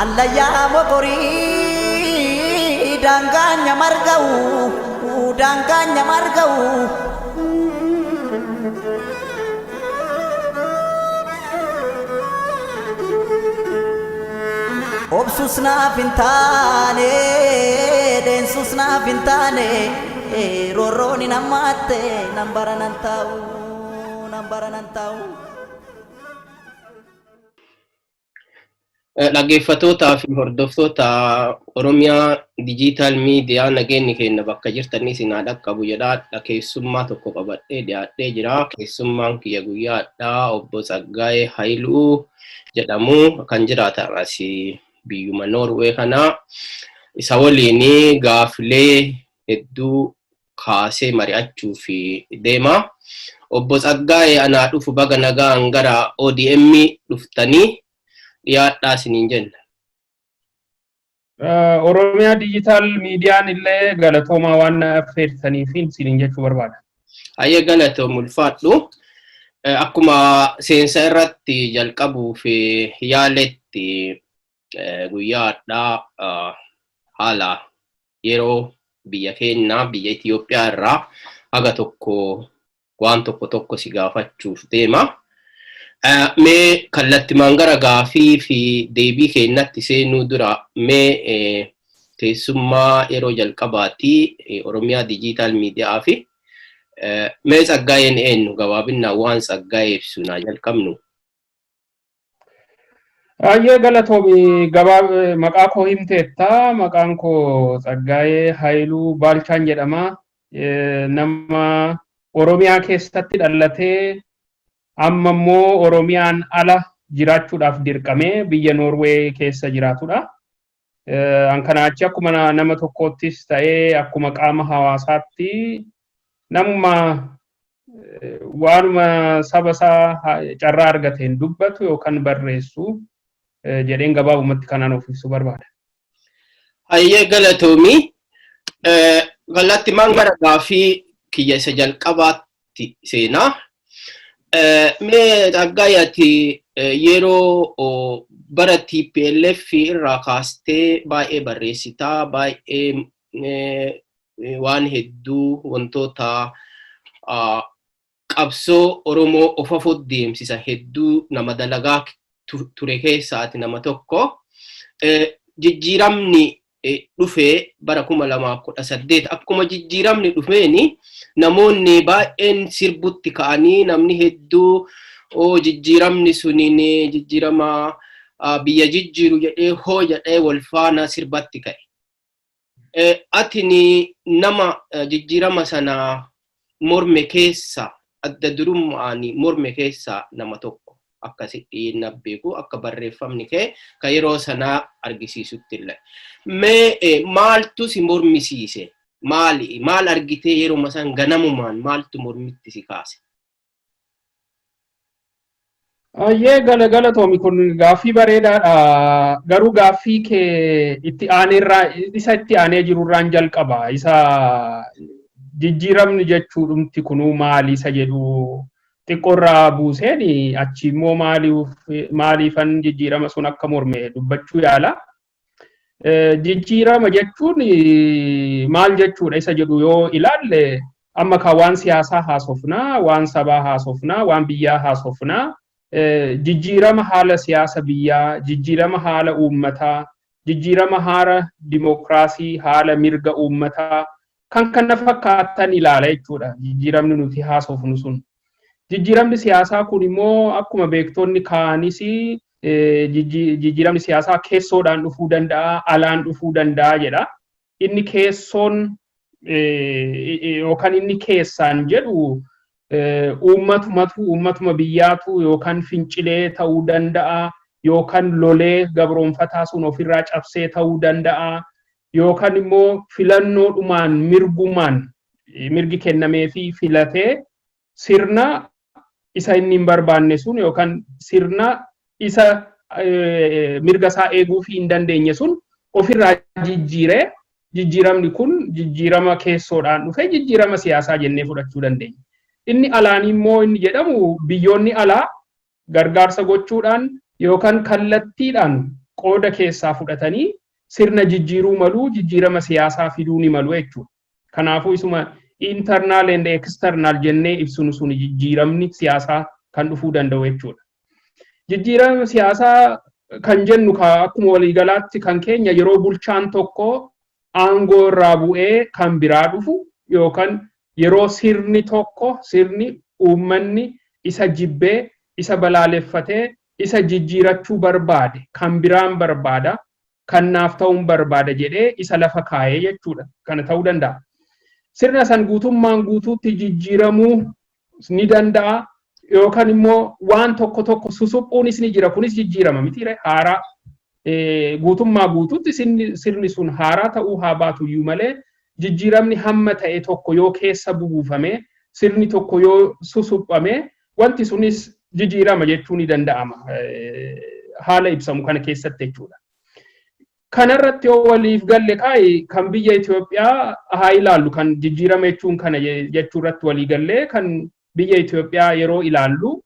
Allayyaa mogorii daangaan nyamarga'u daangaan nyamarga'u. Obsus naaf hin taane deensus naaf hin taane roorroon hin hammaatte nan bara nan taa'u nan bara nan taa'u. Dhaggeeffattootaa fi hordoftoota Oromiyaa Dijiitaal Miidiyaa, nageenyi keenya bakka jirtanis isin haa dhaqqabu jedhaa. Keessummaa tokko qabadhee dhiyaadhee jira. Keessummaan kiyya guyyaadhaa obbo Tsaggaayee Hayiluu jedhamu, kan jiraatan asii biyyuma Noorwee kana. Isa waliin gaafilee hedduu kaasee mari'achuuf deema. Obbo Tsaggaayee, anaa dhufu, baga nagaan gara ODM dhuftanii dhiyaadhaa isiniin jenna. Oromiyaa Diijitaal Miidiyaan illee galatoomaa, waan na affeertaniif isiniin jechuu barbaada. Hayyee, galatoom, ulfaadhu. Akkuma seensa irratti jalqabuuf yaaletti, guyyaa har'aa haala yeroo biyya keenyaa, biyya Itoophiyaa irraa haga tokko waan tokko tokko si gaafachuuf deema. Mee kallattimaan gara gaafii fi deebii keenyatti seenuu dura, mee keessummaa yeroo jalqabaati Oromiyaa Diijitaal Miidiyaa fi mee Tsaggaayeen eenyu, gabaabinaan waan Tsaggaayee ibsu naa jalqabnu. Baay'ee galatoomi. Gabaa maqaa koo himteetta. Maqaan koo Tsaggaayee Hayiluu Baalchaan jedhama. Nama Oromiyaa keessatti dhalatee amma immoo Oromiyaan ala jiraachuudhaaf dirqamee biyya Noorwee keessa jiraatudha. An kanaa achi akkuma nama tokkoottis ta'ee akkuma qaama hawaasaatti namuma waanuma saba isaa carraa argateen dubbatu yookaan barreessu jedheen gabaabumatti kanaan of ibsuu barbaada. Hayyee, galatoomii. Kallattimaan gara gaafii kiyya isa jalqabaatti seenaa. Mee Tsaggaayee, ati yeroo bara TPLF irraa kaastee baay'ee barreessitaa, baay'ee waan hedduu wantoota qabsoo Oromoo of afoo deemsisa hedduu nama dalagaa ture keessaa ati nama tokko. Jijjiiramni dhufee bara 2018, akkuma jijjiiramni dhufeeni namoonni baay'een sirbutti ka'anii, namni hedduu oo jijjiiramni suniin jijjiirama biyya jijjiiru jedhee hoo jedhee wal faana sirbatti ka'e. Atini nama jijjiirama sana morme keessa, adda durummaan morme keessa nama tokko akkasitti na beeku, akka barreeffamni kee kan yeroo sanaa argisiisutti illee. Mee maaltu si mormisiise? Maali? Maal argitee yeroo san ganamumaan maaltu mormitti si kaase? Ayyee, galatoomi, kun gaaffii bareedaadha. Garuu gaaffii kee itti aaneerraa, isa itti aanee jirurraan jalqaba. Isa jijjiiramni jechuudhumti kunuu maali isa jedhu xiqqoorraa buuseen, achi immoo maaliifan jijjiirama sun akka morme dubbachuu yaala. Jijjiirama jechuun maal jechuudha isa jedhu yoo ilaalle, amma kan waan siyaasaa haasofnaa, waan sabaa haasofnaa, waan biyyaa haasofnaa. Jijjiirama haala siyaasa biyyaa, jijjiirama haala uummataa, jijjiirama haala dimookiraasii, haala mirga uummataa kan kana fakkaatan ilaala jechuudha jijjiiramni nuti haasofnu sun. Jijjiiramni siyaasaa kun immoo akkuma beektonni kaanis jijjiiramni siyaasaa keessoodhaan dhufuu danda'a, alaan dhufuu danda'a jedha. Inni keessoon yookaan inni keessaan jedhu uummatumatu, uummatuma biyyaatu yookaan fincilee ta'uu danda'a, yookaan lolee gabroonfataa sun ofirraa cabsee ta'uu danda'a, yookaan immoo filannoodhumaan mirgumaan mirgi kennamee fi filatee sirna isa inni hin barbaanne sun yookaan sirna isa mirga isaa eeguu fi hin dandeenye sun ofirraa jijjiiree, jijjiiramni kun jijjiirama keessoodhaan dhufe, jijjiirama siyaasaa jennee fudhachuu dandeenya. Inni alaanii immoo inni jedhamu biyyoonni alaa gargaarsa gochuudhaan yookaan kallattiidhaan qooda keessaa fudhatanii sirna jijjiiruu malu, jijjiirama siyaasaa fiduu ni malu jechuudha. Kanaafuu isuma internal and external jennee ibsinu sun jijjiiramni siyaasaa kan dhufuu danda'u jechuudha. Jijjiirama siyaasaa kan jennu akkuma waliigalaatti kan keenya yeroo bulchaan tokko aangoo irraa bu'ee kan biraa dhufu yookaan yeroo sirni tokko, sirni uummanni isa jibbee, isa balaaleffatee, isa jijjiirachuu barbaade, kan biraan barbaada, kan naaf ta'uun barbaada jedhee isa lafa kaayee jechuudha. Kana ta'uu danda'a. Sirna san guutummaan guutuutti jijjiiramuu ni danda'a yookaan immoo waan tokko tokko susuphuunis ni jira. Kunis jijjiirama miti haaraa guutummaa guutuutti sirni sun haaraa ta'uu haa baatu iyyuu malee, jijjiiramni hamma ta'e tokko yoo keessa bubuufame, sirni tokko yoo susuphame, wanti sunis jijjiirama jechuu ni danda'ama haala ibsamu kana keessatti jechuudha. Kanarratti yoo waliif galle kaayi, kan biyya Itoophiyaa haa ilaallu. Kan jijjiirama jechuun kana jechuu irratti walii gallee, kan biyya Itoophiyaa yeroo ilaallu,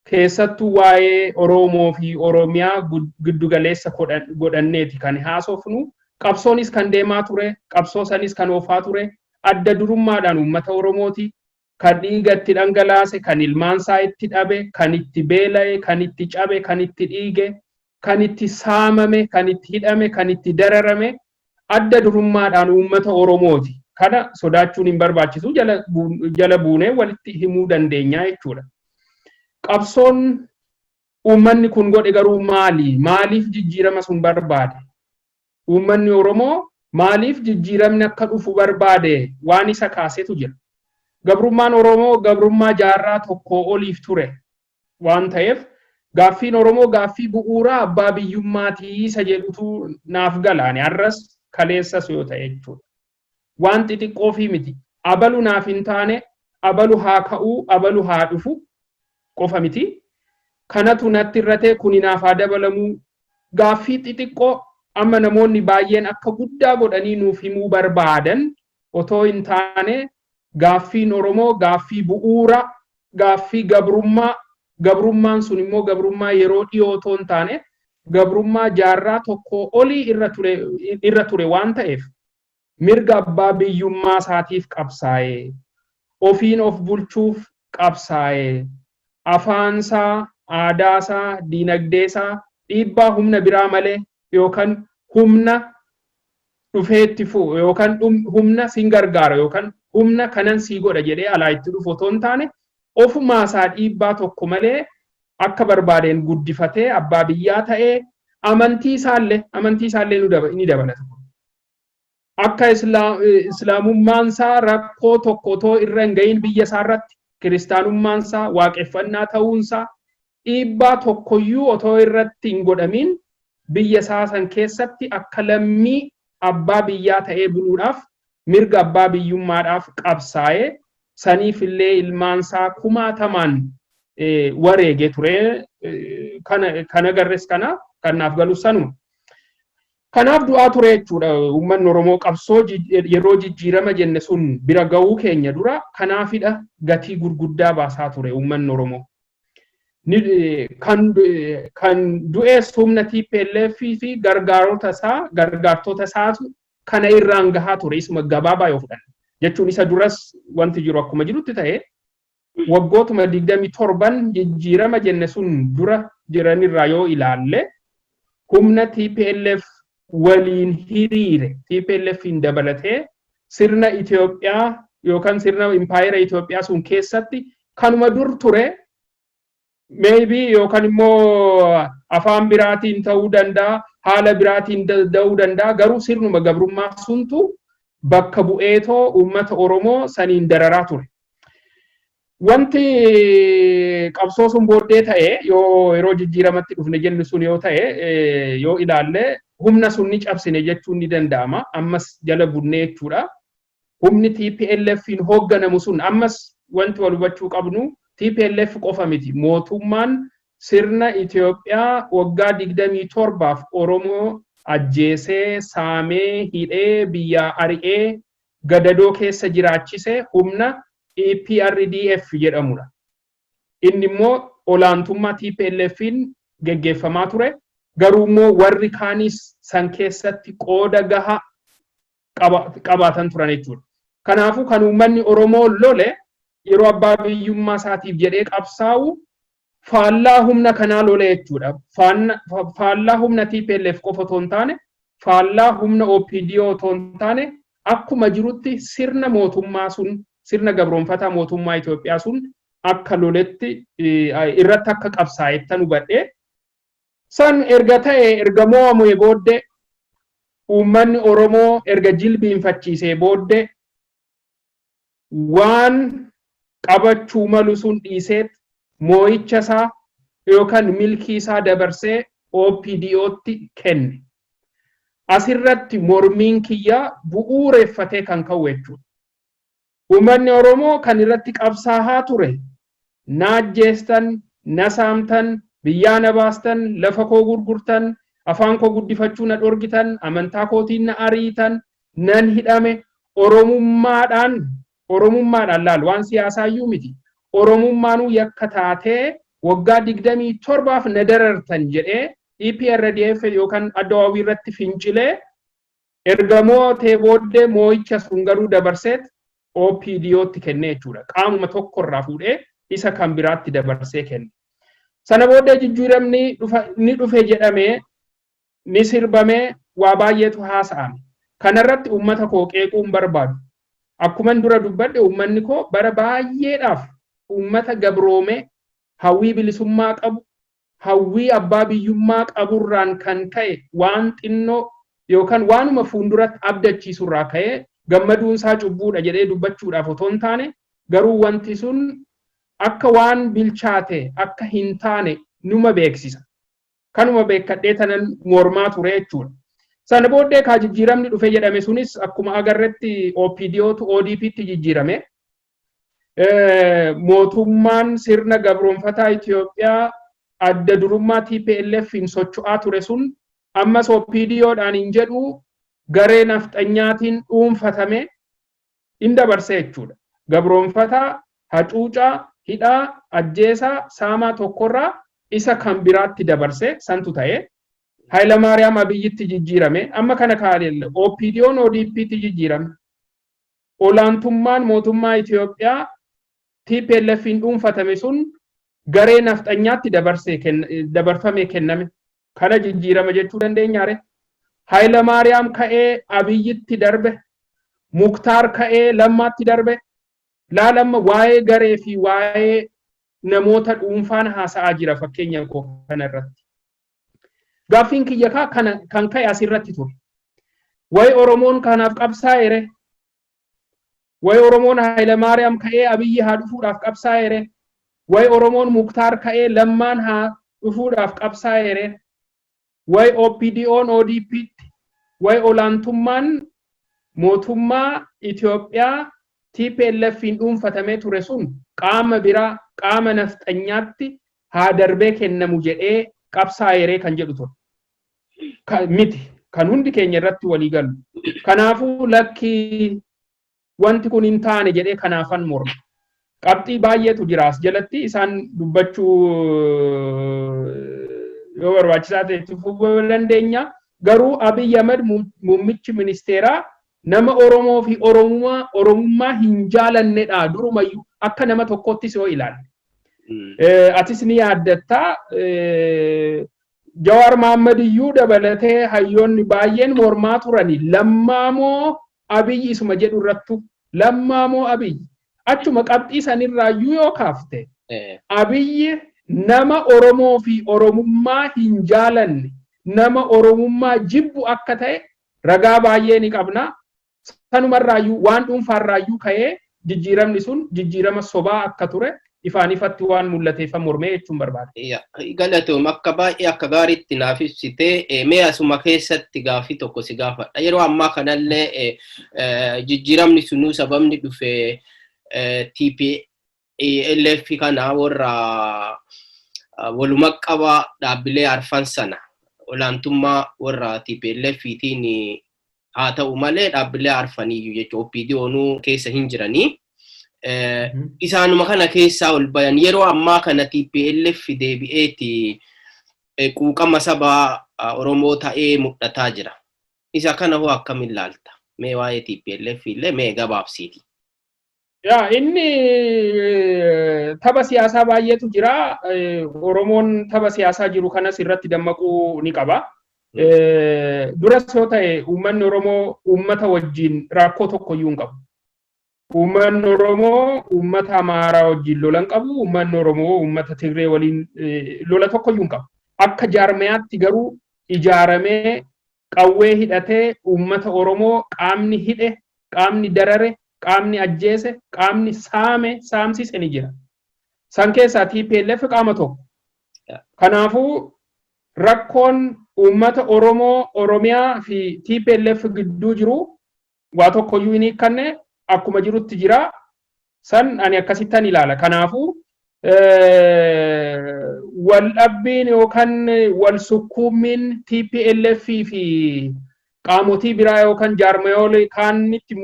keessattuu waa'ee Oromoo fi Oromiyaa giddugaleessa godhanneeti kan haasofnu. Qabsoonis kan deemaa ture, qabsoo sanis kan oofaa ture adda durummaadhaan uummata Oromooti. Kan dhiiga itti dhangalaase, kan ilmaansaa itti dhabe, kan itti beela'e, kan itti cabe, kan itti dhiige, kan itti saamame, kan itti hidhame, kan itti dararame adda durummaadhaan uummata Oromooti. Kana sodaachuun hin barbaachisu, jala buunee walitti himuu dandeenya jechuudha. Qabsoon uummanni kun godhe garuu maali? Maaliif jijjiirama sun barbaade? Uummanni Oromoo maaliif jijjiiramni akka dhufu barbaade? Waan isa kaasetu jira. Gabrummaan Oromoo gabrummaa jaarraa tokko oliif ture waan ta'eef, gaaffiin Oromoo gaaffii bu'uuraa abbaa biyyummaatii isa jedhutu naaf galaane har'as kaleessas yoo ta'e jechuudha. Waan xixiqqoo fi miti. Abalu naaf hin taane, abalu haa ka'uu, abalu haa dhufu qofa miti. Kanatu natti irratee, kuni naaf haa dabalamuu, gaaffii xixiqqoo amma namoonni baay'een akka guddaa godhanii nuuf himuu barbaadan otoo hin taane, gaaffiin Oromoo gaaffii bu'uura, gaaffii gabrummaa, gabrummaan sun immoo gabrummaa yeroo dhiyoo otoo hin taane gabrummaa jaarraa tokko olii irra ture waan ta'eef, mirga abbaa biyyummaa isaatiif qabsaa'ee, ofiin of bulchuuf qabsaa'ee, afaansaa, aadaasaa, diinagdeesaa dhiibbaa humna biraa malee yookaan humna dhufee itti fu'u yookaan humna sin gargaara yookaan humna kanan sii godha jedhee alaa itti dhufu otoo hin taane, ofumaa isaa dhiibbaa tokko malee akka barbaadeen guddifatee abbaa biyyaa ta'ee, amantii isaallee ni dabalata. Akka islaamummaan isaa rakkoo tokko otoo irra hin gahin biyya isaa irratti, kiristaanummaan isaa, waaqeffannaa ta'uunsaa dhiibbaa tokkoyyuu otoo irratti hin godhamin, biyya isaa san keessatti akka lammii abbaa biyyaa ta'ee buluudhaaf, mirga abbaa biyyummaadhaaf qabsaa'ee, saniif illee ilmaansaa kumaatamaan wareege ture. Kana garres kana kan naaf galus sanuma. Kanaaf du'aa ture jechuudha uummanni Oromoo qabsoo yeroo jijjiirama jenne sun bira ga'uu keenya dura kanaafidha gatii gurguddaa baasaa ture uummanni Oromoo. Kan du'ees humna TPLF fi gargaarota isaa, gargaartota isaatu kana irraan gahaa ture, isuma gabaabaa yoo fudhanne. Jechuun isa duras wanti jiru akkuma jirutti ta'e, waggootuma 27n jijjiirama jenne sun dura jiranirraa yoo ilaalle, humna TPLF waliin hiriire, TPLF hin dabalatee, sirna Itoophiyaa yookaan sirna impaayera Itoophiyaa sun keessatti kanuma dur ture maybe, yookaan immoo afaan biraatiin ta'uu danda'a, haala biraatiin ta'uu danda'a, garuu sirnuma gabrummaa suntu bakka bu'eetoo uummata Oromoo saniin dararaa ture. Wanti qabsoo sun booddee ta'e, yoo yeroo jijjiiramatti dhufne jennu sun yoo ta'e, yoo ilaalle, humna sun ni cabsine jechuun ni danda'ama. Ammas jala bunnee jechuudha. Humni TPLF hin hoogganamu sun, ammas wanti wal hubachuu qabnu, TPLF qofa miti. Mootummaan sirna Itoophiyaa waggaa 27f Oromoo ajjeesee, saamee, hidhee, biyyaa ari'ee, gadadoo keessa jiraachise humna EPRDF jedhamudha. Inni immoo olaantummaa TPLFin geggeeffamaa ture. Garuu immoo warri kaanis san keessatti qooda gahaa qabaatan turan jechuudha. Kanaafuu kan uummanni Oromoo lole yeroo abbaa biyyummaa isaatiif jedhee qabsaa'u faallaa humna kanaa lole jechuudha. Faallaa humna TPLF qofa otoo hin taane, faallaa humna OPDO otoo hin taane, akkuma jirutti sirna mootummaa sun, sirna gabroonfataa mootummaa Itoophiyaa sun akka loletti irratti akka qabsaa'ettan hubadhee. San erga ta'e, erga mo'amee booddee, uummanni Oromoo erga jilbiinfachiisee booddee, waan qabachuu malu sun dhiiseet moo'icha isaa yookaan milkii isaa dabarsee OPDOtti kenne. Asirratti mormiin kiyyaa bu'uureffatee kan ka'u jechuudha. Uummanni Oromoo kan irratti qabsaa'aa ture, na ajjeestan, na saamtan, biyyaa na baastan, lafa koo gurgurtan, afaan koo guddifachuu na dhorgitan, amantaa kootiin na ariitan, nan hidhame, Oromummaadhaan, Oromummaadhaan laal, waan siyaasaayyuu miti. Oromummaanuu yakka taatee waggaa 27f na darartan jedhee EPRDF yookaan Addawaawii irratti fincilee erga mo'atee booddee moo'icha sun garuu dabarseet OPDOtti kennee jechuudha. Qaamuma tokkorraa fuudhee isa kan biraatti dabarsee kenne. Sana booddee jijjiiramni ni dhufe jedhamee ni sirbamee, waa baay'eetu haasa'ame. Kanarratti uummata koo qeequu hin barbaadu. Akkuman dura dubbadhe, uummanni koo bara baay'eedhaaf uummata gabroome, hawwii bilisummaa qabu, hawwii abbaa biyyummaa qaburraan kan ka'e waan xinnoo yookaan waanuma fuulduratti abdachiisurraa ka'ee gammaduun isaa cubbuudha jedhee dubbachuudhaaf otoo hin taane, garuu wanti sun akka waan bilchaate akka hin taane numa beeksisa. Kanuma beekkadhee tanan mormaa ture jechuudha. Sana booddee kaa jijjiiramni dhufe jedhame sunis akkuma agarretti OPDOtu ODPtti jijjiirame. Mootummaan sirna gabroonfataa Itoophiyaa adda durummaa TPLF hin socho'aa ture sun ammas OPDOdhaan hin jedhu, garee nafxanyaatiin dhuunfatame in dabarse jechuudha. Gabroonfataa, hacuucaa, hidhaa, ajjeesaa, saamaa tokkorraa isa kan biraatti dabarse santu ta'e. Hayilamaariyaam Abiyyitti jijjiirame. Amma kana kaaleelle OPDOn ODPtti jijjiirame. Olaantummaan mootummaa Itoophiyaa TPLFin dhuunfatame sun garee nafxanyaatti dabarfamee kenname. Kana jijjiirama jechuu dandeenyaare? Hayilamaariyaam ka'ee Abiyyitti darbe. Muktaar ka'ee Lammaatti darbe. Laalamma, waa'ee garee fi waa'ee namoota dhuunfaan haasa'aa jira fakkeenya koo kanarratti. Gaaffiin kiyya kaa kana kan ka'e asirratti ture. Wayi Oromoon kanaaf qabsaa'eere? Wayi Oromoon Hayilamaariyaam ka'ee Abiyyi haa dhufuudhaaf qabsaa'eere? Wayi Oromoon Muktaar ka'ee Lammaan haa dhufuudhaaf qabsaa'eere? Wayi OPDOn ODPtti? Wayi olaantummaan mootummaa Itoophiyaa TPLFiin dhuunfatamee ture sun qaama biraa, qaama nafxanyaatti haa darbee kennamu jedhee qabsaa'eeree kan jedhu ture. Miti kan hundi keenya irratti walii galu. Kanaafuu lakki, wanti kun hin taane jedhee kanaafan morma. Qabxii baay'eetu jira as jalatti, isaan dubbachuu yoo barbaachisaa ta'e itti fufuu dandeenya. Garuu Abiy Ahmed muummichi ministeeraa nama Oromoo fi Oromummaa hin jaalannedha durumayyuu akka nama tokkottis yoo ilaalle. Atis ni yaaddattaa, Jawaar Mahaammad iyyuu dabalatee hayyoonni baay'een mormaa turani. Lammaa moo Abiyyi isuma jedhu irrattu, Lammaa moo Abiyyi, achuma qabxii sanirraayyuu yoo kaafte, Abiyyi nama Oromoo fi Oromummaa hin jaalanne, nama Oromummaa jibbu akka ta'e ragaa baay'ee ni qabna. Sanumarraayyuu, waan dhuunfaarraayyuu ka'ee jijjiiramni sun jijjiirama sobaa akka ture ifaan ifatti waan mul'ateeffa mormee jechuun barbaada. Galatoom, akka baay'ee akka gaariitti naaf ibsitee. Mee asuma keessatti gaaffii tokko si gaafadha. Yeroo ammaa kanallee jijjiiramni sunuu sababni dhufe TPLF kana warra waluma qaba dhaabbilee arfan sana olaantummaa warra TPLF-tiin haa ta'u malee, dhaabbilee arfaniyyuu jechuudha OPDOnuu keessa hin jiranii. Isaanuma kana keessaa ol bayan. Yeroo ammaa kana TPLF deebi'eeti quuqama sabaa Oromoo ta'ee mul'ataa jira. Isa kana hoo akkamiin ilaalta? Mee waa'ee TPLF illee mee gabaabsiiti. Yaa, inni tapha siyaasaa baay'eetu jira. Oromoon tapha siyaasaa jiru kanas irratti dammaquu ni qaba. Duras yoo ta'e, uummanni Oromoo uummata wajjin rakkoo tokkoyyuu hin qabu. Uummanni Oromoo uummata Amaaraa wajjin lola hin qabu. Uummanni Oromoo uummata Tigree waliin lola tokkoyyuu hin qabu. Akka jaarmayaatti garuu ijaaramee, qawwee hidhatee, uummata Oromoo qaamni hidhe, qaamni darare, qaamni ajjeese, qaamni saame, saamsise ni jira. San keessaa TPLF qaama tokko. Kanaafuu rakkoon uummata Oromoo, Oromiyaa fi TPLF gidduu jiru waa tokkoyyuu hin hiikkanne, akkuma jirutti jira. San ani akkasittan ilaala. Kanaafuu wal dhabbiin yookaan wal sukkuummiin TPLF fi qaamotii biraa yookaan jaarmayoolee kaanitti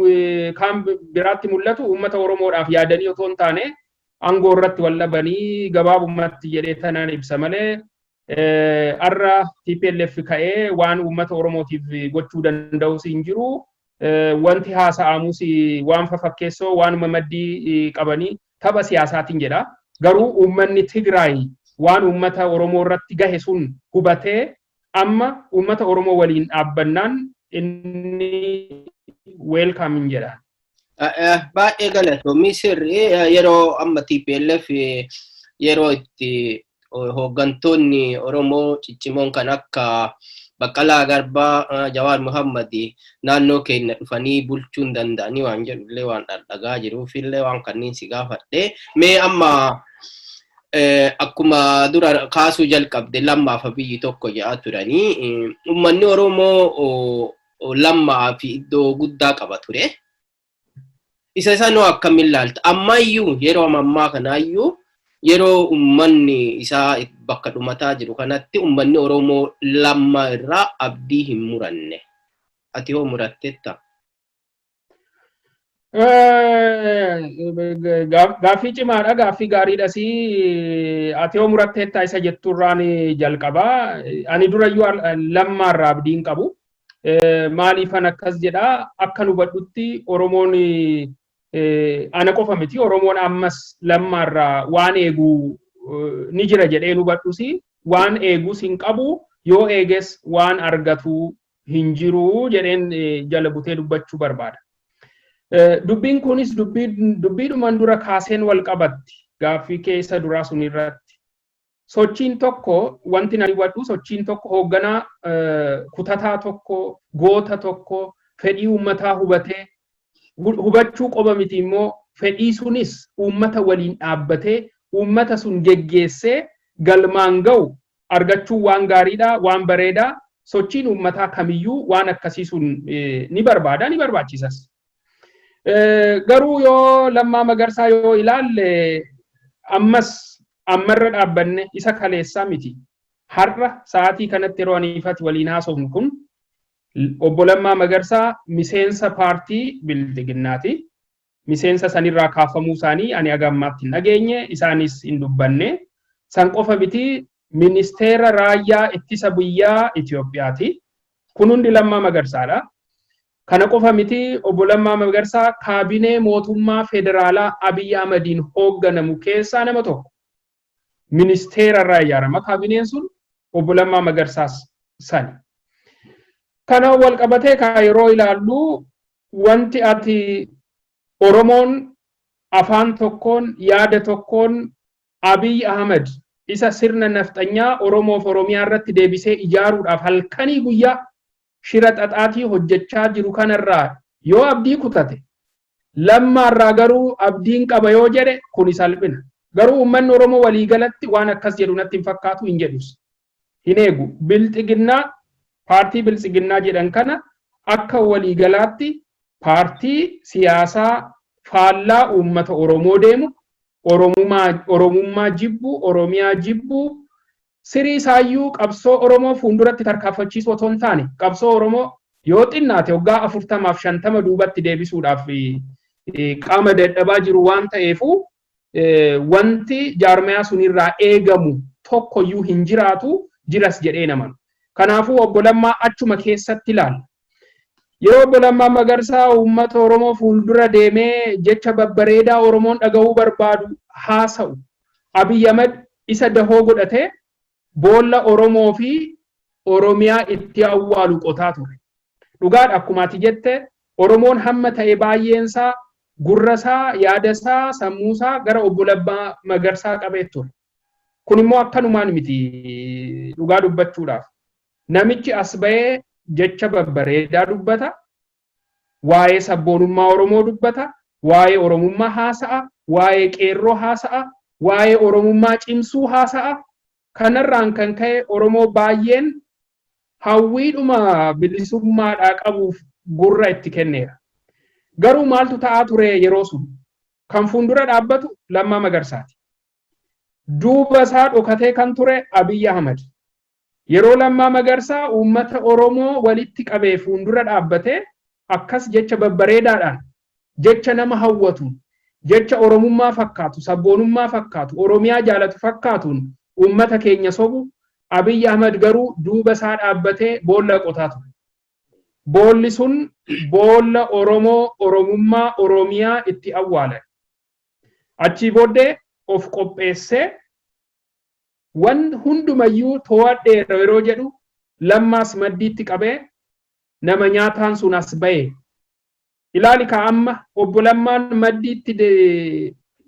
kaan biraatti mul'atu uummata Oromoodhaaf yaadanii otoo hin taane aangoo irratti wal dhabanii gabaabumatti jedhee tanaan ibsa malee, har'a TPLF ka'ee waan uummata Oromootiif gochuu danda'us hin jiru. Wanti haasa'amus waan fafakkeessoo, waanuma maddii qabanii tapha siyaasaatiin jedha. Garuu uummanni Tigraay waan uummata Oromoo irratti gahe sun hubatee amma uummata Oromoo waliin dhaabbannaan inni welcome jedha. Baay'ee galatoomii. Sirrii, yeroo amma TPLF yeroo itti hooggantoonni Oromoo ciccimoon kan akka Baqqalaa Garbaa, Jawaar Muhammad naannoo keenya dhufanii bulchuu hin danda'anii waan jedhullee waan dhadhagaa jiruuf illee waan kanneen si gaafadhe. Mee amma akkuma dura kaasuu jalqabde, Lammaaf biyyi tokko jedhaa turanii, uummanni Oromoo Lammaa fi iddoo guddaa qaba ture. Isa sanoo akkamiin ilaalta? Ammayyuu, yeroo ammaa kanaayyuu, yeroo uummanni isaa bakka dhumataa jiru kanatti uummanni Oromoo Lammaa irraa abdii hin muranne. Ati hoo muratteetta? Gaaffii cimaadha, gaaffii gaariidhas. Ati hoo muratteetta isa jetturraan jalqabaa. Ani durayyuu Lammaarraa abdii hin qabu. Maaliifan akkas jedhaa? Akka nu hubadhutti Oromoon, ana qofa miti, Oromoon ammas Lammaarraa waan eegu ni jira jedhee nu hubadhus, waan eegus hin qabu, yoo eeges waan argatu hin jiru jedheen jala butee dubbachuu barbaada. Dubbiin kunis dubbiidhumaan dura kaaseen wal qabatti, gaaffii keessa duraa sun irratti. Sochiin tokko, wanti ani hubadhu, sochiin tokko hoogganaa kutataa tokko, goota tokko, fedhii uummataa hubatee, hubachuu qofa miti immoo, fedhii sunis uummata waliin dhaabbatee uummata sun geggeessee galmaan ga'u argachuun waan gaariidha, waan bareedaa. Sochiin uummataa kamiyyuu waan akkasii sun ni barbaada, ni barbaachisas. Garuu yoo Lammaa Magarsaa yoo ilaalle, ammas ammarra dhaabbanne, isa kaleessaa miti. Har'a sa'aatii kanatti yeroo aniifati waliin haasofnu kun, obbo Lammaa Magarsaa miseensa paartii Bilxiginnaati. Miseensa sanirraa kaafamuu isaanii ani haga ammaatti hin dhageenye, isaanis hin dubbanne. San qofa miti, ministeera raayyaa ittisa biyyaa Itoophiyaati. Kun hundi Lammaa Magarsaadha. Kana qofa miti, obbo Lammaa Magarsaa kaabinee mootummaa federaalaa Abiy Ahmediin hoogganamu keessaa nama tokko. Ministeera irraa ijaarama kaabineen sun, obbo Lammaa Magarsaas sani. Kana wal qabatee kaa yeroo ilaallu, wanti ati Oromoon afaan tokkoon, yaada tokkoon Abiy Ahmed isa sirna nafxanyaa Oromoof Oromiyaa irratti deebisee ijaaruudhaaf halkanii guyyaa shira xaxaatii hojjechaa jiru kanarraa yoo abdii kutate, Lammaarraa garuu abdiin qaba yoo jedhe, kuni salphina. Garuu uummanni Oromoo waliigalatti waan akkas jedhu natti hin fakkaatu, hin jedhus. Hin eegu. Bilxiginnaa, paartii Bilxiginnaa jedhan kana akka waliigalaatti paartii siyaasaa faallaa uummata Oromoo deemu, Oromummaa jibbu, Oromiyaa jibbu, sirii isaayyuu qabsoo Oromoo fuulduratti tarkaanfachiisuu otoo hin taane qabsoo Oromoo yoo xinnaate waggaa 40f 50 duubatti deebisuudhaaf qaama dadhabaa jiru waan ta'eefu, wanti jaarmayaa sunirraa eegamu tokkoyyuu hin jiraatu, jiras jedhee namanu. Kanaafuu obbo Lammaa achuma keessatti ilaalla. Yeroo obbo Lammaa Magarsaa uummata Oromoo fuuldura deemee jecha babbareedaa Oromoon dhaga'uu barbaadu haasa'u, Abiy Ahmed isa dahoo godhatee boolla Oromoo fi Oromiyaa itti awwaalu qotaa ture. Dhugaadha, akkuma ati jette Oromoon hamma ta'e baay'eensaa gurrasaa, yaadasaa, sammuusaa gara obbo Lammaa Magarsaa qabee ture. Kun immoo akkanumaan miti dhugaa dubbachuudhaaf. Namichi as ba'ee jecha babbareedaa dubbata. Waa'ee sabboonummaa Oromoo dubbata. Waa'ee Oromummaa haasa'a. Waa'ee qeerroo haasa'a. Waa'ee Oromummaa cimsuu haasa'a. Kanarraan kan ka'e Oromoo baay'een hawwiidhuma bilisummaadhaa qabuuf gurra itti kenneera. Garuu maaltu ta'aa ture yeroo sun? Kan fuuldura dhaabbatu Lammaa Magarsaati. Duuba isaa dhokatee kan ture Abiy Ahmad. Yeroo Lammaa Magarsaa uummata Oromoo walitti qabee fuuldura dhaabbatee akkas jecha babbareedaadhaan, jecha nama hawwatuun, jecha Oromummaa fakkaatu, sabboonummaa fakkaatu, Oromiyaa jaalatu fakkaatuun uummata keenya sobu, Abiy Ahmad garuu duuba isaa dhaabbatee boolla qotaa ture. Boolli sun boolla Oromoo, Oromummaa, Oromiyaa itti awwaalan. Achii booddee of qopheessee wan hundumayyuu to'adheera yeroo jedhu Lammaas maddiitti qabee nama nyaataan sun as ba'e. Ilaali ka amma obbo Lammaan maddiitti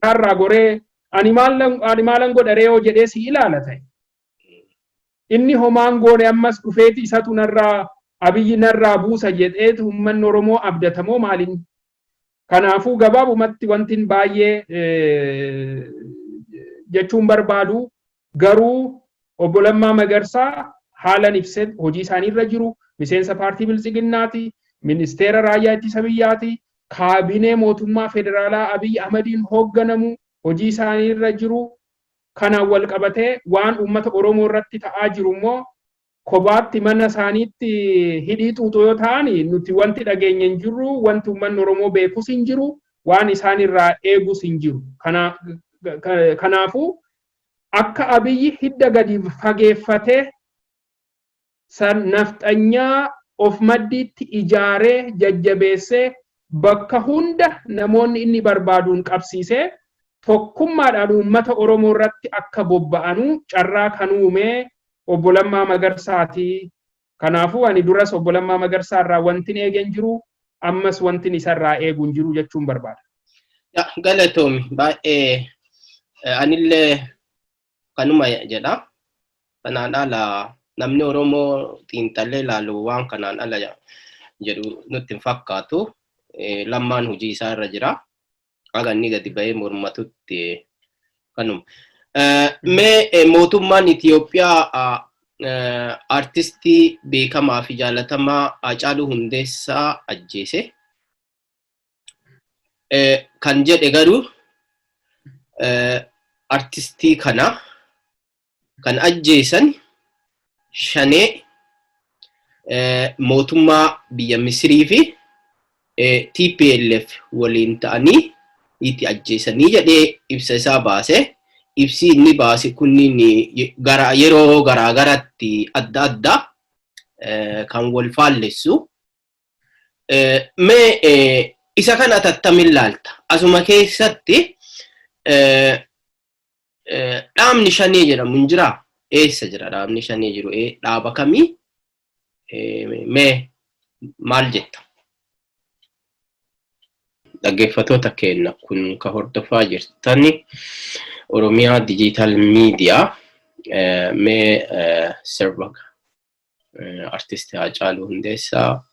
irraa goree ani maalan godha ree yoo jedhee si ilaala ta'e. Inni homaan goone ammas dhufeeti isatu narraa Abiyyi narraa buusa jedheetu uummanni Oromoo abdatamoo maaliin? Kanaafuu gabaabumatti wantin baay'ee jechuun barbaadu garuu obbo Lammaa Magarsaa haalan ibsee hojii isaaniirra jiru, miseensa paartii Biltsiginnaati, ministeera raayyaa ittisa biyyaati, kaabinee mootummaa federaalaa Abiy Ahmediin hoogganamu hojii isaaniirra jiru. Kanaan wal qabatee waan uummata Oromoo irratti ta'aa jiru immoo kophaatti mana isaaniitti hidhii xuuxu yoo ta'an nuti wanti dhageenye hin jirru, wanti uummanni Oromoo beekus hin jiru, waan isaan irraa eegus hin jiru. Kanaafuu akka Abiyyi hidda gadi fageeffatee nafxanyaa of maddiitti ijaaree jajjabeessee bakka hunda namoonni inni barbaaduun qabsiisee tokkummaadhaan uummata Oromoo irratti akka bobba'anuu carraa kan uumee obbo Lammaa Magarsaati. Kanaafuu ani duras obbo Lammaa Magarsaa irraa wantin eegen jiru, ammas wantin isarraa eegu hin jiru jechuun barbaada. Galatoomi, baay'ee anillee kanuma jedha. Kanaan ala namni Oromoo xiinxallee ilaalu waan kanaan ala jedhu nutti hin fakkaatu. Lammaan hojii isaa irra jira. Haga inni gadi ba'ee mormatutti kanuma. Mee mootummaan Itoophiyaa artistii beekamaa fi jaalatamaa Haacaaluu Hundeessaa ajjeese. Kan jedhe garuu artistii kana kan ajjeesan shanee mootummaa biyya Misirii fi TPLF waliin ta'anii itti ajjeesanii jedhee ibsa isaa baase. Ibsi inni baase kunniin gara yeroo garaa garatti adda addaa kan wal faallessu. Mee isa kana tattamin laalta? Asuma keessatti dhaabni shanee jedhamu hin jiraa? Eessa jira dhaabni shanee jiru? Dhaaba kamii? Mee maal jetta? Dhaggeeffattoota keenya, kun ka hordofaa jirtani Oromiyaa Digital Media. Mee sirba artisti Haacaaluu Hundeessaa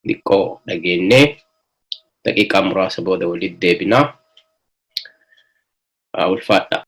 xiqqoo dhageennee daqiiqaa muraasa booda walitti deebinaa. Ulfaadha.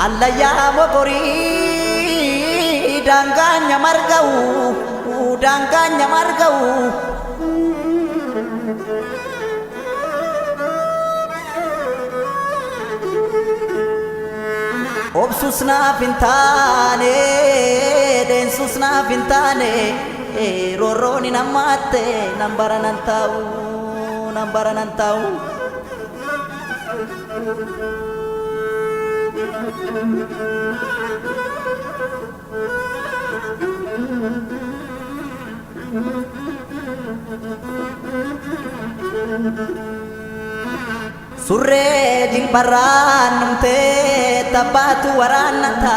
Allayyaa mogorii daangaan marga'u, daangaan marga'u. Obsus naaf hin taane, deensus naaf hin taane, roorroon hin hammaatte, nan bara nan taa'u, nan bara nan taa'u. Surree jilbarraan dhumtee tabbaatu waraannata.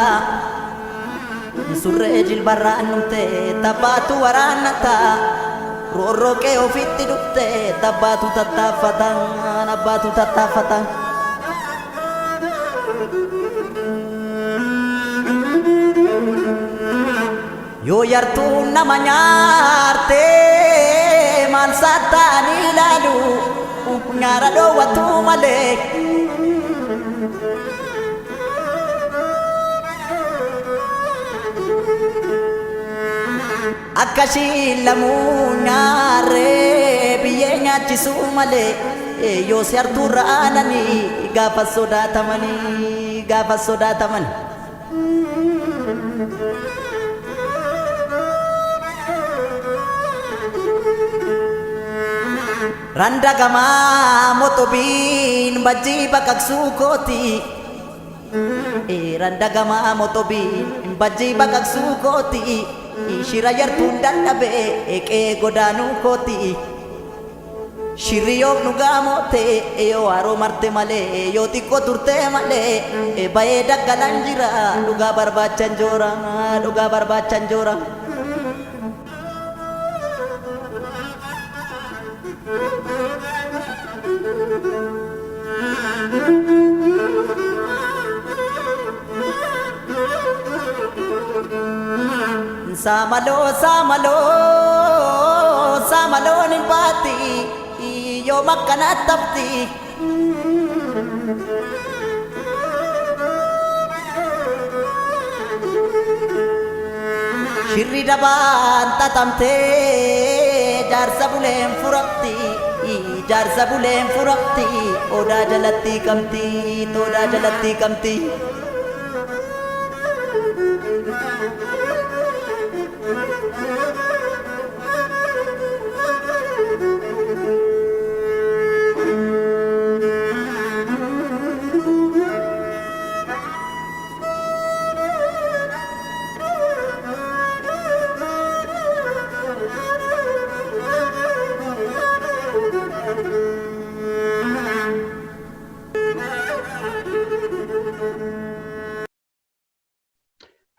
Surree jilbarraan dhumtee tabbaatu waraannata. Roorroo qe'ee ofitti dhuftee tabbaatu tattaaffata, abbaatu tattaaffata. Yoo yartuun nama nyaarte maal saattaanii ilaalu, nyaara dhoowwatu malee. Akka shiilamuu nyaarree biyyee nyaachisuu malee, yoo si hartuurra aananii gaafa sodaatamanii, gaafa sodaataman. Randa gamaa motobiin bajjii baqaqsuu kooti. Randa gamaa motobiin bajjii baqaqsuu kooti. Shira yartuun dadhabee qe'ee godaanuu kooti. Shirri yoom dhugaa moote, yoo haroo marte malee, yoo xiqqoo turte malee, bayee daggalan jira dhugaa barbaachan joora, dhugaa barbaachan joora. Saamaloo, saamaloo, saamaloon hin baatti, yoom akkanatti hafti. Shirri dabaan xaxamtee jaarsa buleen furamti, jaarsa buleen furamti, odaa jalatti qabdi, odaa jalatti qabdi.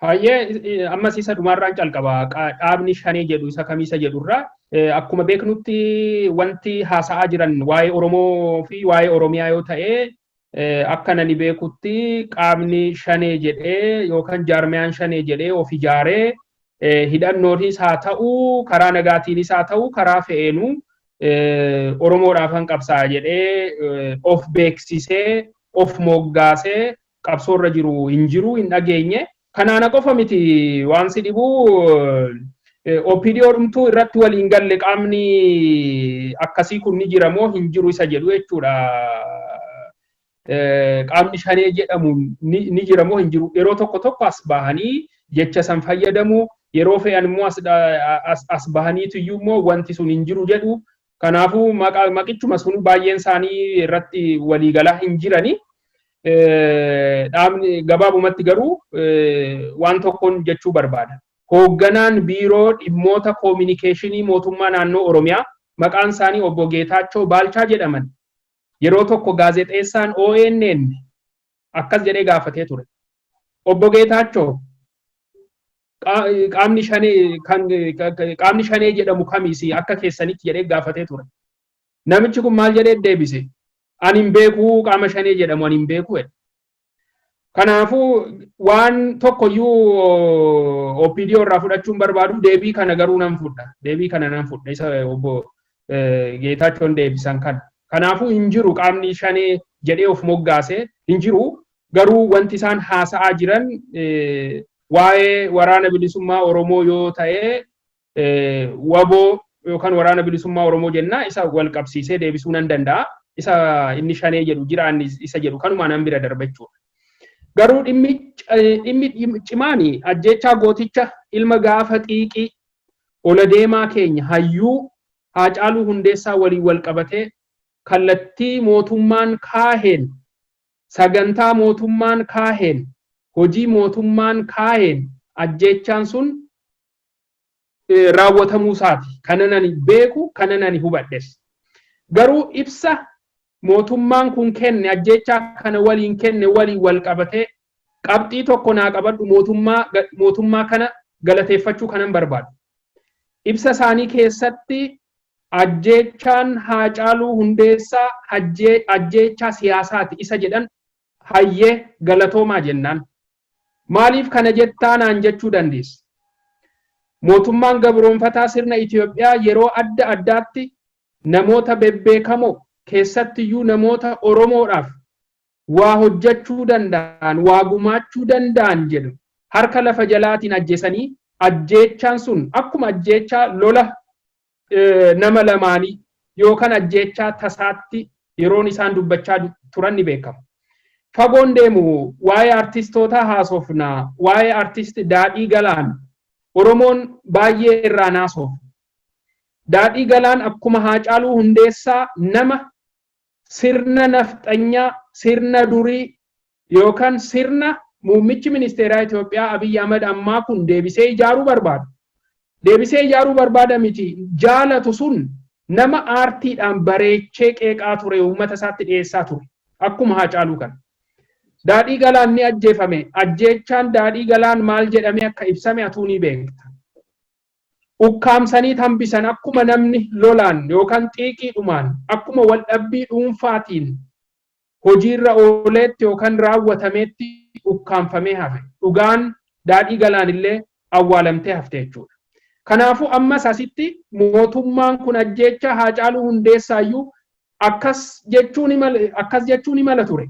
Hayyee, ammas isa dhumaarraan calqaba. Dhaabni shanee jedhu isa kamiisa jedhurraa, akkuma beeknutti wanti haasa'aa jiran waa'ee Oromoo fi waa'ee Oromiyaa yoo ta'e, akka nani beekutti qaamni shanee jedhee yookaan jaarmiyaan shanee jedhee of ijaaree, hidhannootis haa ta'u, karaa nagaatiinis haa ta'u, karaa fe'eenuu Oromoodhaaf han qabsaa'a jedhee of beeksisee of moggaasee qabsoorra jiru hin jiru, hin dhageenye. Kanaana qofa miti, waan si dhibu OPDO dhumtuu irratti waliin galle qaamni akkasii kun ni jira moo hin jiru isa jedhu jechuudha. Qaamni shanee jedhamu ni jira moo hin jiru? Yeroo tokko tokko as bahanii jecha san fayyadamu, yeroo fe'an immoo as bahaniitu iyyuu immoo wanti sun hin jiru jedhu. Kanaafuu maqichuma sun baay'een isaanii irratti waliigalaa hin jirani. Dhaabni gabaabumatti garuu waan tokkoon jechuu barbaada. Hoogganaan biiroo dhimmoota koominikeeshinii mootummaa naannoo Oromiyaa maqaan isaanii obbo Geetaachoo Baalchaa jedhaman yeroo tokko gaazexeessaan ONN akkas jedhee gaafatee ture. "Obbo Geetaachoo, qaamni shanee kan qaamni shanee jedhamu kamiisi akka keessanitti?" jedhee gaafatee ture. Namichi kun maal jedhee deebise? "Ani hin beeku, qaama shanee jedhamu ani hin beeku" jedhe. Kanaafuu waan tokkoyyuu OPDO irraa fudhachuun barbaadu, deebii kana garuu nan fudha. Deebii kana nan fudha, isa obbo Geetaachoon deebisan kana. Kanaafuu hin jiru, qaamni shanee jedhee of moggaase hin jiru. Garuu wanti isaan haasa'aa jiran waa'ee waraana bilisummaa Oromoo yoo ta'e, WABOO yookaan waraana bilisummaa Oromoo jenna, isa wal qabsiisee deebisuu nan danda'a. Isa inni shanee jedhu jira isa jedhu kanumaan nan bira darba jechuudha. Garuu dhimmi cimaani ajjeechaa gooticha ilma gaafa xiiqii ola deemaa keenya hayyuu Haacaaluu Hundeessaa waliin wal qabatee kallattii mootummaan kaaheen, sagantaa mootummaan kaaheen, hojii mootummaan kaaheen ajjeechaan sun raawwatamuu isaati. Kanan ani beeku, kanan ani hubadhes. Garuu ibsa mootummaan kun kenne, ajjeechaa kana waliin kenne waliin wal qabatee, qabxii tokko naa qabadhu, mootummaa kana galateeffachuu kanan barbaadu. Ibsa isaanii keessatti ajjeechaan Haacaaluu Hundeessaa ajjeechaa siyaasaati isa jedhan, hayyee, galatoomaa jennaan. Maaliif kana jettaa naan jechuu dandeessa. Mootummaan gabroonfataa sirna Itoophiyaa yeroo adda addaatti namoota bebbeekamoo, keessattiyyuu namoota Oromoodhaaf waa hojjechuu danda'an, waa gumaachuu danda'an jedhu harka lafa jalaatiin ajjeesanii, ajjeechaan sun akkuma ajjeechaa lola nama lamaanii yookaan ajjeechaa tasaatti yeroon isaan dubbachaa turan ni beekama. Fagoon deemu, waa'ee artistootaa haasofna, waa'ee artist Daadhii Galaan Oromoon baay'ee irraa naasoof. Daadhii Galaan akkuma Haacaaluu Hundeessaa nama sirna nafxanyaa, sirna durii yookaan sirna muummichi ministeeraa Itoophiyaa Abiyyi Ahmad ammaa kun deebisee ijaaruu barbaadu. Deebisee ijaaruu barbaada miti, jaalatu sun nama aartiidhaan bareechee qeeqaa ture, uummata isaatti dhiyeessaa ture. Akkuma Haacaaluu kana. Daadhii Galaan ni ajjeefame. Ajjeechaan Daadhii Galaan maal jedhamee akka ibsame atuu ni beekta. Ukkaamsanii hambisan, akkuma namni lolaan yookaan xiiqiidhumaan, akkuma waldhabbii dhuunfaatiin hojiirra ooleetti yookaan raawwatameetti ukkaamfamee hafe. Dhugaan Daadhii Galaan illee awwaalamtee hafte jechuudha. Kanaafuu ammas asitti mootummaan kun ajjeecha Haacaaluu Hundeessaayyuu akkas jechuu ni mala ture.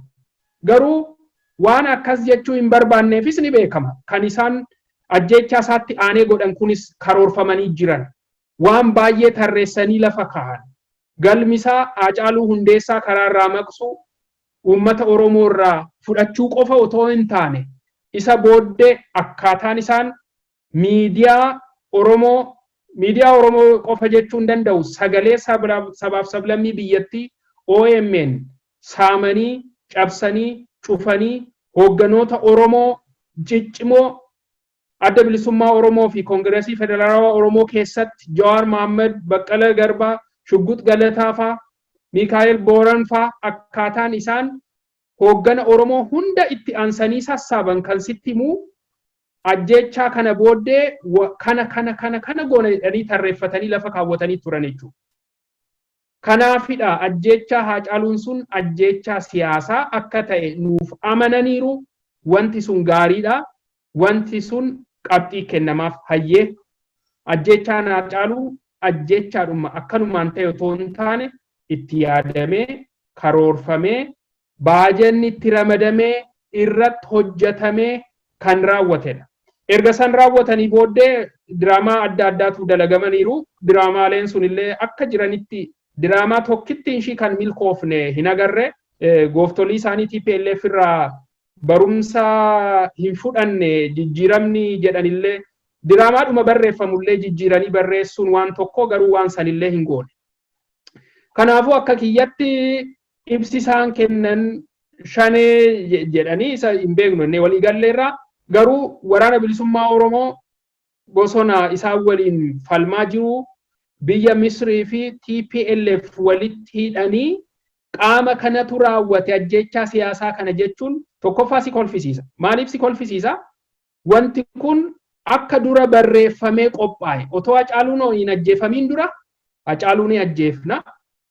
Garuu waan akkas jechuu hin barbaanneefis ni beekama. Kan isaan ajjeechaa isaatti aanee godhan kunis karoorfamanii jiran. Waan baay'ee tarreessanii lafa kaa'an. Galmisaa Haacaaluu Hundeessaa karaarraa maqsuu, uummata Oromoo irraa fudhachuu qofa otoo hin taane, isa booddee akkaataan isaan miidiyaa Oromoo qofa jechuu hin danda'u, sagalee sabaaf sablammii biyyattii OMN saamanii, cabsanii, cufanii, hoogganoota Oromoo ciccimoo Adda Bilisummaa Oromoo fi Koongireesii Federaalawaa Oromoo keessatti Jawaar Mohaammed, Baqqala Garbaa, Shugguux Galataa faa, Mikaa'el Booran faa, akkaataan isaan hooggana Oromoo hunda itti aansanii sassaaban kan sitti himuu ajjeechaa kana booddee kana kana kana kana goona jedhanii tarreeffatanii lafa kaawwatanii turan jechuudha. Kanaafidha ajjeechaa Haacaaluun sun ajjeechaa siyaasaa akka ta'e nuuf amananiiru. Wanti sun gaariidha. Wanti sun qabxii kennamaaf, hayyee. Ajjeechaan Haacaaluu ajjeechaadhuma akkanumaan ta'e otoo hin taane, itti yaadamee, karoorfamee, baajanni itti ramadamee, irratti hojjetamee kan raawwatedha. Erga san raawwatanii booddee diraamaa adda addaatu dalagamaniiru. Diraamaaleen sunillee akka jiranitti diraamaa tokkitti ishii kan milkoofne hin agarre. Gooftolii isaanii TPLF irraa barumsa hin fudhanne, jijjiiramni jedhanillee diraamaadhuma barreeffamullee jijjiiranii barreessuun waan tokko, garuu waan sanillee hin goone. Kanaafuu akka kiyyatti ibsi isaan kennan shanee jedhanii isa hin beeknu inni walii galleerraa, garuu Waraana Bilisummaa Oromoo bosona isaan waliin falmaa jiru biyya Misrii fi TPLF walitti hidhanii qaama kanatu raawwate ajjechaa siyaasaa kana jechuun tokkoffaa si kolfisiisa. Maaliif si kolfisiisa? Wanti kun akka dura barreeffamee qophaa'e, otoo Hacaaluun hin ajjeefamiin dura, Hacaaluu ni ajjeefna,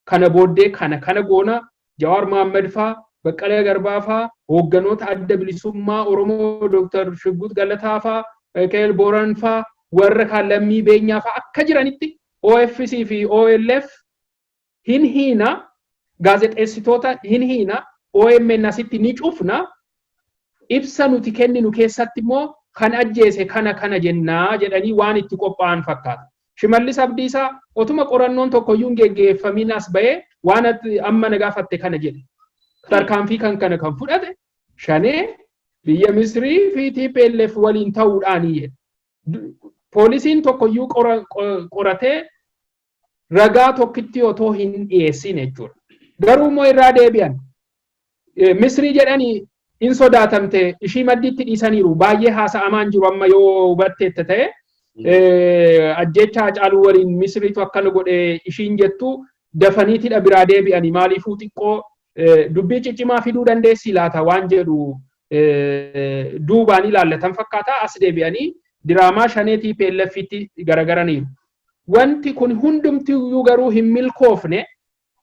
kana booddee kana kana goona, Jawaar Mohaammed faa, Baqqalee Garbaa faa, hoogganoota Adda Bilisummaa Oromoo Dr. Shugguut Galataa faa, Mikaa'el Booran faa, warra kaan Lammii Beenyaa faa akka jiranitti OFC fi OLF hin hiina, gaazexeessitoota hin hiina, OMN asitti ni cufna, ibsa nuti kenninu keessatti immoo kan ajjeese kana kana jennaa jedhanii waan itti qophaa'an fakkaata. Shimallis Abdiisaa otuma qorannoon tokkoyyuu hin geggeeffamiin as ba'ee waan amma na gaafatte kana jedhe. Tarkaanfii kan kana kan fudhate shanee Biyya Misrii fi TPLF waliin ta'uudhaani jedhe. Poolisiin tokkoyyuu qoratee ragaa tokkitti otoo hin dhiyeessin jechuudha. Garuu immoo irraa deebi'an. Misrii jedhanii hin sodaatamte, ishii maddiitti dhiisaniiru. Baay'ee haasa'amaan jiru amma yoo hubatteetta ta'e. Ajjecha Hacaaluu waliin Misriitu akkana godhe ishiin jettu dafaniitidha biraa deebi'anii, maaliifuu xiqqoo dubbii ciccimaa fiduu dandeessi laata waan jedhu duubaan ilaallatan fakkaata, as deebi'anii diraamaa shanee TPLFitti garagaraniiru. Wanti kun hundumtiyyuu garuu hin milkoofne.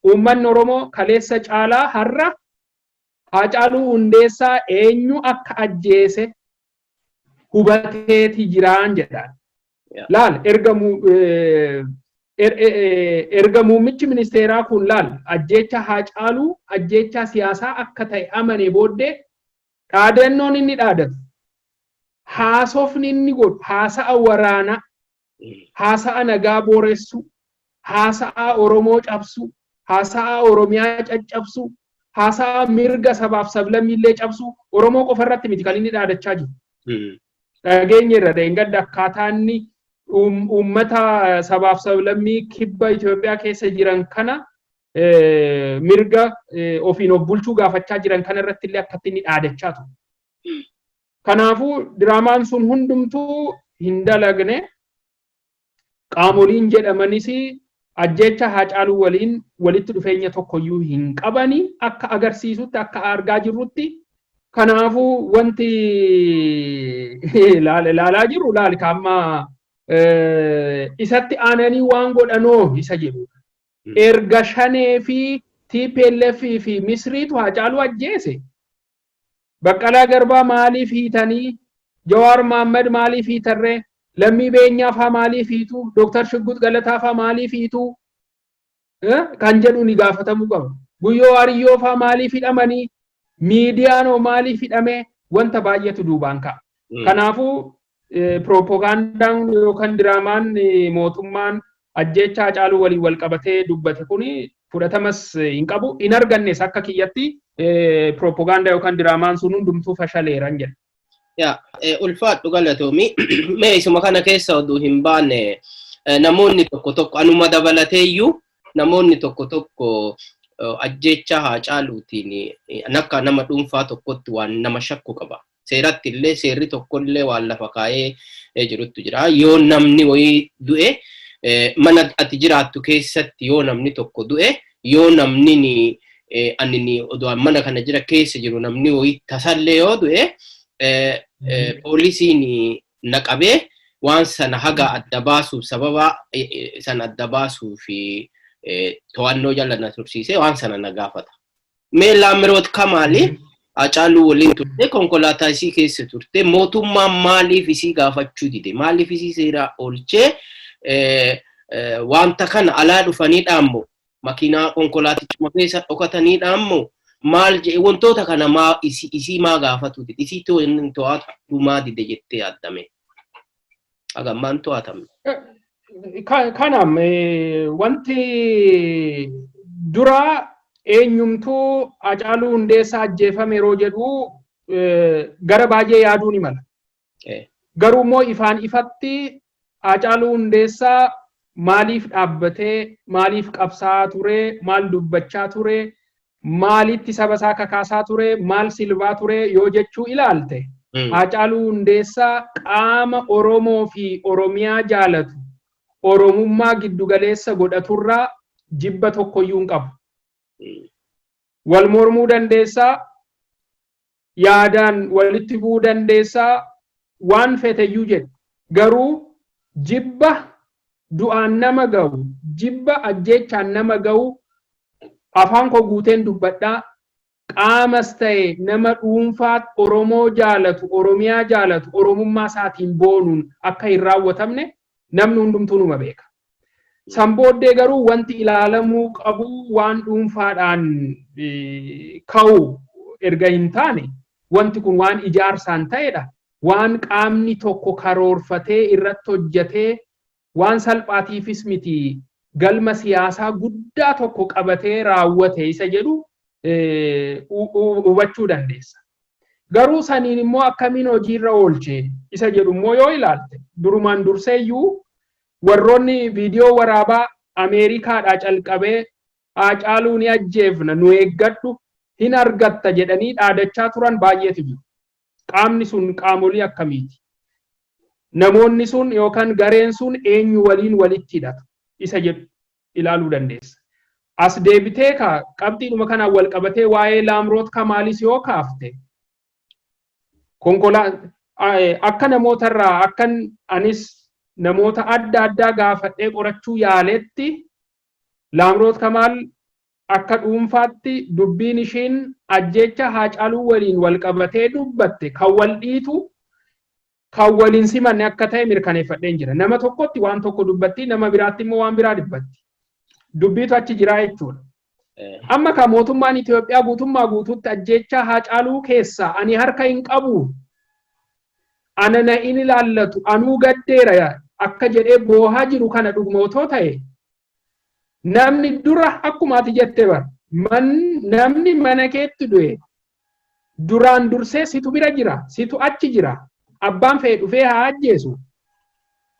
Uummanni Oromoo kaleessa caalaa har'a Haacaaluu Hundeessaa eenyu akka ajjeese hubateeti jiraan jedhaan. Laal, erga muummichi ministeeraa kun laal ajjeecha Haacaaluu ajjeecha siyaasaa akka ta'e amane booddee, dhaadannoon inni dhaadatu, haasofni inni godhu, haasa'a waraanaa, haasa'a nagaa booressu, haasa'a Oromoo cabsu, haasa'a Oromiyaa caccabsu, haasa'a mirga sabaaf sablammiillee cabsu, Oromoo qofa irratti miti kan inni dhaadachaa jiru. Dhageenya irra dheengadda akkaataa inni uummata sabaaf sablammii kibba Itoophiyaa keessa jiran kana mirga ofiin of bulchuu gaafachaa jiran kana irratti illee akkatti inni dhaadachaa ture. Kanaafuu diraamaan sun hundumtuu hin dalagne. Qaamoliin jedhamanis ajjecha Haacaaluu waliin walitti dhufeenya tokkoyyuu hin qabani akka agarsiisutti, akka argaa jirrutti. Kanaafuu wanti ilaalaa jirru, laali, amma isatti aananii waan godhanoo isa jedhudha. Erga shanee fi TPLF fi Misriitu Haacaaluu ajjeese, Baqqalaa Garbaa maaliif hiitanii? Jawaar Mohammad maaliif hiitarree? Lammii Beenyaa faa maaliif hiitu? Dooktar Shuggut Galataa faa maaliif hiitu? Kan jedhu ni gaafatamuu qaba. Guyyoo Hariyyoo faa maaliif hidhamanii? Miidiyaan hoo maaliif hidhame? Wanta baay'eetu duubaan ka'a. Kanaafuu piroopagaandaan yookaan diraamaan mootummaan ajjeechaa Haacaaluu waliin wal qabatee dubbate kuni fudhatamas hin qabu. Hin argannes. Akka kiyyatti piroopagaandaa yookaan diraamaan sun hundumtuu fashaleeran jedha. Yaa, ulfaadhu, galatoomi. Mee isuma kana keessa oduu hin baane, namoonni tokko tokko, anuma dabalateeyyuu, namoonni tokko tokko ajjeechaa Haacaaluutiin akka nama dhuunfaa tokkotti waan nama shakku qaba. Seeratti illee seerri tokkollee waan lafa kaa'ee jirutu jira. Yoo namni wayii du'e, mana ati jiraattu keessatti yoo namni tokko du'e, yoo namni ani oduu mana kana jira keessa jiru namni wayii tasallee yoo du'e, poolisiin naqabee waan sana haga adda baasuuf, sababa sana adda baasuuf to'annoo jala na tursiisee waan sana na gaafata. Mee Laamiroot Kamaali, Haacaaluu waliin turte, konkolaataa isii keessa turte, mootummaan maaliif isii gaafachuu dide? Maaliif isii seera oolchee wanta kana alaa dhufanii dhaammo, makiinaa konkolaatichuma keessa dhokatanii dhaammo, maal jedhe, wantoota kana maa isii maa gaafatu dide, isii to'atu maa dide jettee yaaddame? Hagammaan to'atamne. Kanaaf wanti dura eenyumtuu Haacaaluu Hundeessaa ajjeefame yeroo jedhu gara baay'ee yaaduu ni mala. Garuu immoo ifaan ifatti Haacaaluu Hundeessaa maaliif dhaabbatee, maaliif qabsaa'aa ture, maal dubbachaa ture, maalitti saba isaa kakaasaa ture, maal silbaa ture yoo jechuu ilaalte, Haacaaluu Hundeessaa qaama Oromoo fi Oromiyaa jaalatu, Oromummaa giddugaleessa godhaturraa jibba tokkoyyuu hin qabu. Wal mormuu dandeessaa, yaadaan walitti bu'uu dandeessaa, waan feeteyyuu jedhu. Garuu jibba du'aan nama ga'u, jibba ajjeechaan nama ga'u, afaan koo guuteen dubbadhaa, qaamas ta'e nama dhuunfaa Oromoo jaalatu, Oromiyaa jaalatu, Oromummaa isaatiin boonuun akka hin raawwatamne namni hundumtuu numa beeka. San booddee garuu wanti ilaalamuu qabu waan dhuunfaadhaan ka'u erga hin taane, wanti kun waan ijaarsaan ta'edha. Waan qaamni tokko karoorfatee irratti hojjetee, waan salphaatiifis miti, galma siyaasaa guddaa tokko qabatee raawwate isa jedhu hubachuu dandeessa. Garuu saniin immoo akkamiin hojiirra oolche isa jedhu immoo yoo ilaalte, durumaan durseeyyuu warroonni viidiyoo waraabaa Ameerikaadhaa calqabee "Haacaaluu ni ajjeefna, nu eeggadhu, hin argatta" jedhanii dhaadachaa turan baay'eetu jiru. Qaamni sun qaamolee akkamiiti? Namoonni sun yookaan gareen sun eenyu waliin walitti hidhatu isa jedhu ilaaluu dandeessa. As deebitee ka qabxiidhuma kanaan wal qabatee waa'ee Laamroot Kamaalis yoo kaafte, akka namootarraa, akkan anis namoota adda addaa gaafadhee qorachuu yaaletti, Laamroot Kamaal akka dhuunfaatti dubbiin ishiin ajjeecha Haacaaluu waliin wal qabatee dubbatte kan wal dhiitu, kan waliin simanne akka ta'e mirkaneeffadheen jira. Nama tokkotti waan tokko dubbatti, nama biraatti immoo waan biraa dubbatti. Dubbiitu achi jira jechuudha. Amma kan mootummaan Itoophiyaa guutummaa guutuutti ajjeechaa Haacaaluu keessaa ani harka hin qabu, ana na in ilaallatu, anuu gaddeera akka jedhee boohaa jiru kana dhuguma otoo ta'e, namni dura akkuma ati jette bar, namni mana keetti du'e duraan dursee situ bira jira, situ achi jira. Abbaan fe'e dhufee haa ajjeesu.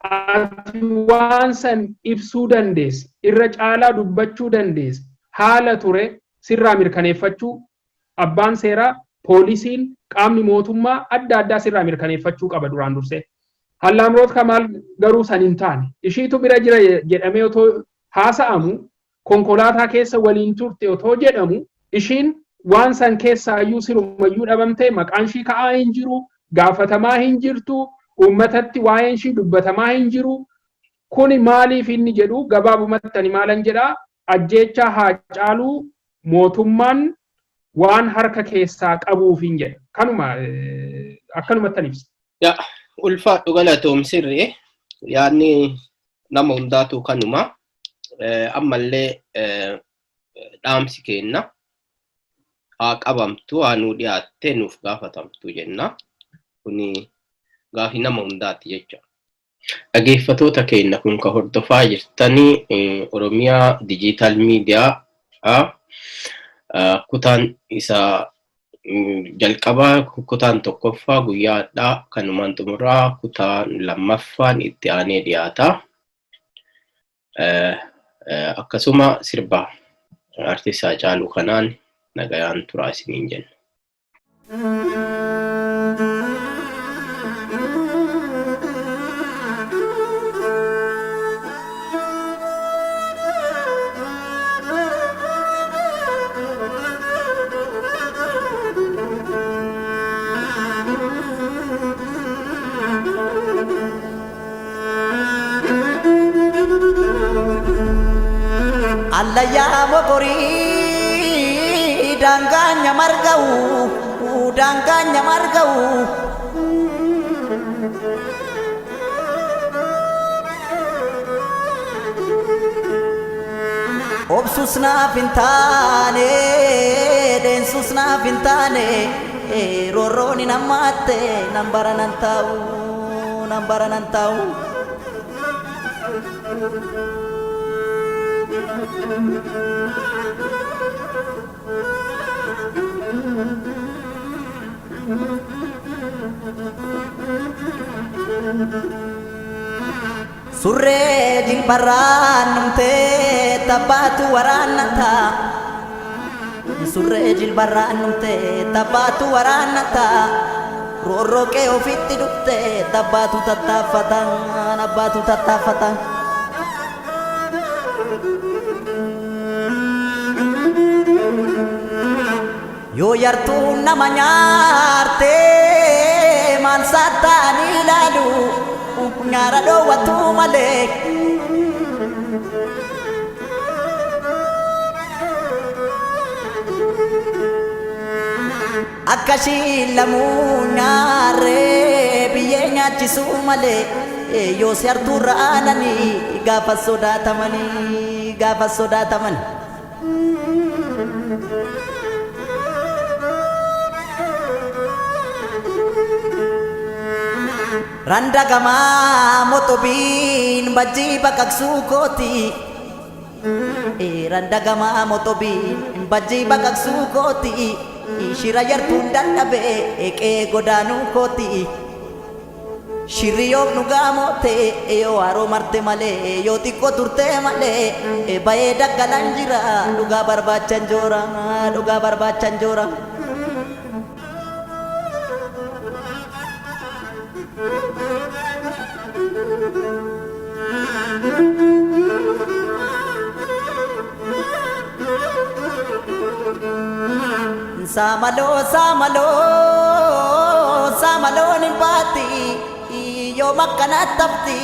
Ati waan san ibsuu dandeessa, irra caalaa dubbachuu dandeessa. Haala ture sirraa mirkaneeffachuu abbaan seeraa, poolisiin, qaamni mootummaa adda addaa sirraa mirkaneeffachuu qaba duraan dursee. Laamroot Kamaal garuu san hin taane. Ishiitu bira jira jedhamee otoo haasa'amu, konkolaataa keessa waliin turte otoo jedhamu, ishiin waan san keessaayyuu sirumayyuu dhabamtee, maqaan ishii ka'aa hin jiru, gaafatamaa hin jirtu, uummatatti waa'een ishii dubbatamaa hin jiru. Kuni maaliif inni jedhu, gabaabumatti ani maalan jedhaa, ajjeechaa Haacaaluu mootummaan waan harka keessaa qabuuf hin jedha. Kanuma akkanumatti ibsa. Yaa ulfaadhu, galatoom. Sirrii, yaadni nama hundaatu kanuma. Ammallee dhaamsi kenna, haa qabamtu, haa nuu dhiyaatte, nuuf gaafatamtu jenna. Kuni gaafii nama hundaati jecha. Dhaggeeffatoota keenya, kun ka hordofaa jirtanii Oromiyaa Digital Media kutaan isaa jalqabaa, kutaan tokkoffaa guyyaa har'aa kanumaan xumuraa. Kutaan lammaffaan itti aanee dhiyaata. Akkasuma sirba artist Haacaaluu kanaan nagayaan turaa isiniin jenna. Allayyaa mogorii daangaan marga'u, daangaan marga'u. Obsus naaf hin taane, deensus naaf hin taane, roorroon hin hammaatte, nan bara nan taa'u, nan bara nan taa'u. Surree jilbarraan numtee tabbaatu waraannata. Surree jilbarraan numtee tabbaatu waraannata. Roorroo qe'ee ofitti dhufte tabbaatu tattaaffata, abbaatu tattaaffata. Yoo yartuun nama nyaarte maal saattaanii ilaalu, nyaara dhoowwatu malee. Akka ishiin lamuu nyaarree biyyee nyaachisuu malee, yoo si hartuurra aananii gaafa sodaatamanii, gaafa sodaataman. Randa gamaa motobiin bajjii baqaqsuu kooti. Randa gamaa motobiin bajjii baqaqsuu kooti. Shira yartuun dadhabee qe'ee godaanuu kooti. Shirri yoom dhugaa mootee yoo haroo marte malee yoo xiqqoo turtee malee bayee daggalaan jira dhugaa barbaachan joora dhugaa barbaachan joora. Saamaloo saamaloo saamaloon hin baatti yoo makkanaa tafti.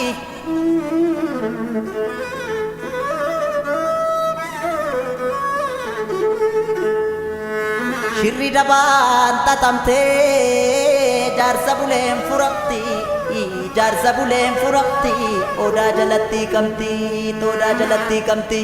Shirri dabaan xaxamtee jaarsa buleen furamti jaarsa buleen furamti odaa jalatti qabdi odaa jalatti qabdi.